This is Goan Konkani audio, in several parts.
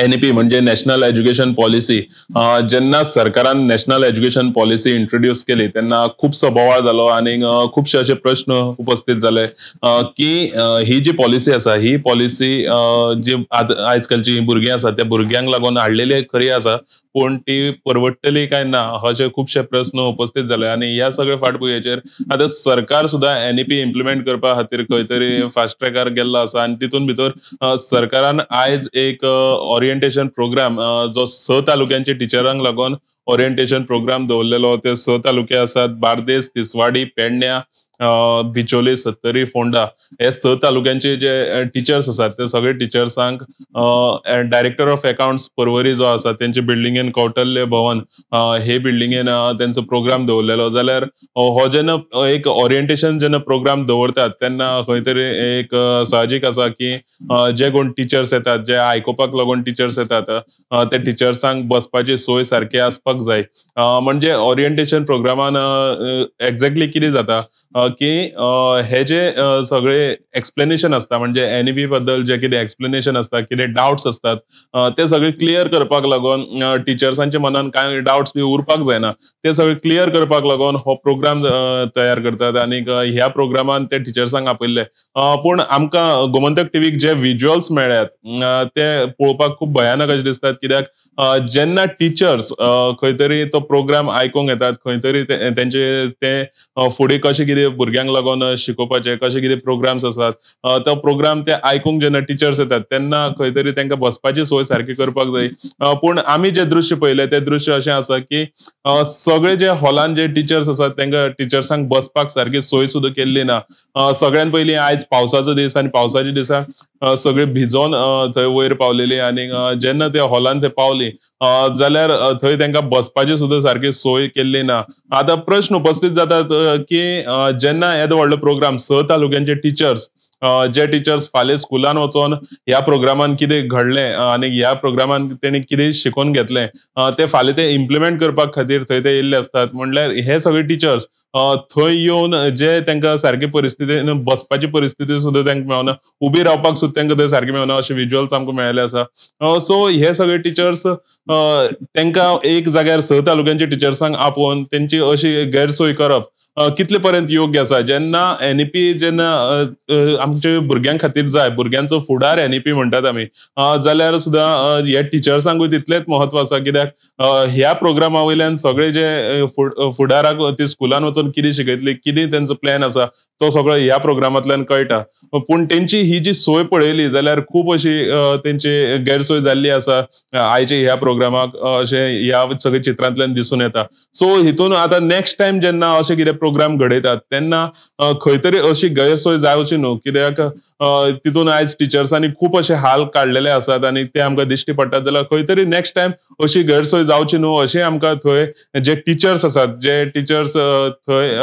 एनईपी म्हणजे नॅशनल एज्युकेशन पॉलिसी. जेन्ना सरकारान नॅशनल एज्युकेशन पॉलिसी इंट्रोड्यूस केली तेन्ना खुबसो बोवाळ जालो आनी खुबशे अशे प्रश्न उपस्थित जाले की ही जी पॉलिसी आसा ही पॉलिसी जी आयज कालची भुरगीं आसा त्या भुरग्यांक लागून हाडलेली खरी आसा, पूण ती परवडटली काय ना अशे खुबशे प्रश्न उपस्थित जाले. आनी ह्या सगळ्या फाटभुंयेचेर आतां सरकार सुद्दां एनईपी इम्प्लिमेंट करपा खातीर खंय तरी फास्ट ट्रॅकार गेल्लो आसा आनी तितून भितर सरकारान आयज एक ओरिएंटेशन प्रोग्राम जो 6 तालुक्यांच्या टिचरांक लागून ओरिएंटेशन प्रोग्राम दवरलेलो. ते 6 तालुके आसात, बार्देस, तिसवाडी, पेडण्या, बिचोली, सत्तरी, फोंडा. हे 6 तालुक्यांचे जे टिचर्स आसात ते सगळे टिचर्सांक डायरेक्टर ऑफ अकाउंट्स परवरी जो आसा तेंचे बिल्डिंगेन कौटल्य भवन हे बिल्डिंगेन तेंचो प्रोग्राम दवरलेलो. जाल्यार हो जेन्ना एक ओरिएंटेशन जेन्ना प्रोग्राम दवरतात तेन्ना खंय तरी एक साहजीक आसा की जे कोण टिचर्स येतात, जे आयकुपाक लागून टिचर्स येतात ते टिचर्सांक बसपाची सोय सारकी आसपाक जाय. म्हणजे ओरिएंटेशन प्रोग्रामान एक्झॅक्टली कितें जाता की हे जे सगळे एक्सप्लेनेशन आसता, म्हणजे एनईपी बद्दल जे कितें एक्सप्लेनेशन आसता, कितें डावट्स आसतात ते सगळे क्लियर करपाक लागून टिचर्सांच्या मनान कांय डावट्स बी उरपाक जायना, ते सगळे क्लियर करपाक लागून हो प्रोग्राम तयार करतात. आनी ह्या प्रोग्रामान ते टिचर्सांक आपयल्ले. पूण आमकां गोमंतक टीव्हीक जे विज्युअल्स मेळ्ळ्यात ते पळोवपाक खूब भयानक अशें दिसतात. कित्याक जेन्ना टिचर्स खंय तरी तो प्रोग्राम आयकूंक येतात, खंय तरी तेंचे ते फुडें कशें कितें भुरग्यांक लागून शिकोवपाचे कशें कितें प्रोग्राम्स आसात तो प्रोग्राम ते आयकूंक जेन्ना टिचर्स येतात तेन्ना खंय तरी तांकां बसपाची सोय सारकी करपाक जाय. पूण आमी जे दृश्य पळयलें तें दृश्य अशें आसा की सगळे जे हॉलान जे टिचर्स आसात तांकां टिचर्सांक बसपाक सारकी सोय सुद्दां केल्ली ना. सगळ्यान पयलीं आयज पावसाचो दीस आनी पावसाच्या दिसा सगळे भिजोन थंय वयर पावलेली आनी जेन्ना ते हॉलान ते पावली जाल्यार थंय तांकां बसपाची सुद्दां सारकी सोय केल्ली ना. आतां प्रश्न उपस्थित जातात की जेन्ना येदो व्हडलो प्रोग्राम 6 तालुक्यांचे टिचर्स, जे टिचर्स फाल्यां स्कुलान वचोन ह्या प्रोग्रामान कितें घडलें आनी ह्या प्रोग्रामान तेणी कितें शिकोवन घेतलें ते फाल्यां ते इम्प्लिमेंट करपाक खातीर थंय ते येयल्ले आसतात. म्हणल्यार हे सगळे टिचर्स थंय येवन जे तांकां सारकी परिस्थिती बसपाची परिस्थिती सुद्दां तांकां मेळना, उबी रावपाक सुद्दां तांकां थंय सारकी मेळना अशे विज्युअल्स आमकां मेळ्ळे आसा. सो हे सगळे टिचर्स तांकां एक जाग्यार 6 तालुक्यांच्या टिचर्सांक आपोवन तेंची अशी गैरसोय करप कितले पर्यंत योग्य आसा? जेन्ना एनईपी जेन्ना आमच्या भुरग्यां खातीर जाय, भुरग्यांचो फुडार एनईपी म्हणटात आमी, जाल्यार सुद्दां ह्या टिचर्सांकूय तितलेंच म्हत्व आसा. कित्याक ह्या प्रोग्रामा वयल्यान सगळे जे फुडाराक ती स्कुलान वचून कितें शिकयतली, कितें तेंचो प्लॅन आसा तो सगळो ह्या प्रोग्रामांतल्यान कळटा. पूण तेंची ही जी सोय पळयली जाल्यार खूब अशी तेंची गैरसोय जाल्ली आसा आयचे ह्या प्रोग्रामाक अशें ह्या सगळ्या चित्रांतल्यान दिसून येता. सो हितून आतां नेक्स्ट टायम जेन्ना अशें कितें प्रोग्राम घडयतात तेन्ना खंय तरी अशी गैरसोय जावची न्हू, कित्याक तितून आयज टिचर्सांनी खूब अशे हाल काडलेले आसात आनी ते आमकां दिश्टी पडटात. जाल्यार खंय तरी नेक्स्ट टायम अशी गैरसोय जावची न्हू अशें आमकां थंय जे टिचर्स आसात, जे टिचर्स थंय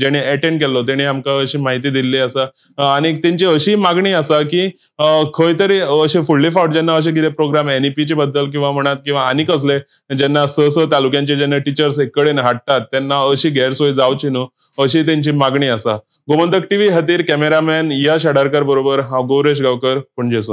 जेणे एटेंड केल्लो तेणी आमकां अशी म्हायती दिल्ली आसा. आनी तेंची अशी मागणी आसा की खंय तरी अशे फुडले फावट जेन्ना अशे कितें प्रोग्राम एनईपीचे बद्दल किंवा म्हणात किंवा आनी कसले जेन्ना 6 तालुक्यांचे जेन्ना टिचर्स एक कडेन हाडटात तेन्ना अशी गैरसोय जावची न्हू अशी तेंची मागणी आसा. गोमंतक टीव्ही खातीर कॅमेरामॅन यश आडारकर बरोबर हांव गौरेश गांवकर, पणजेसून.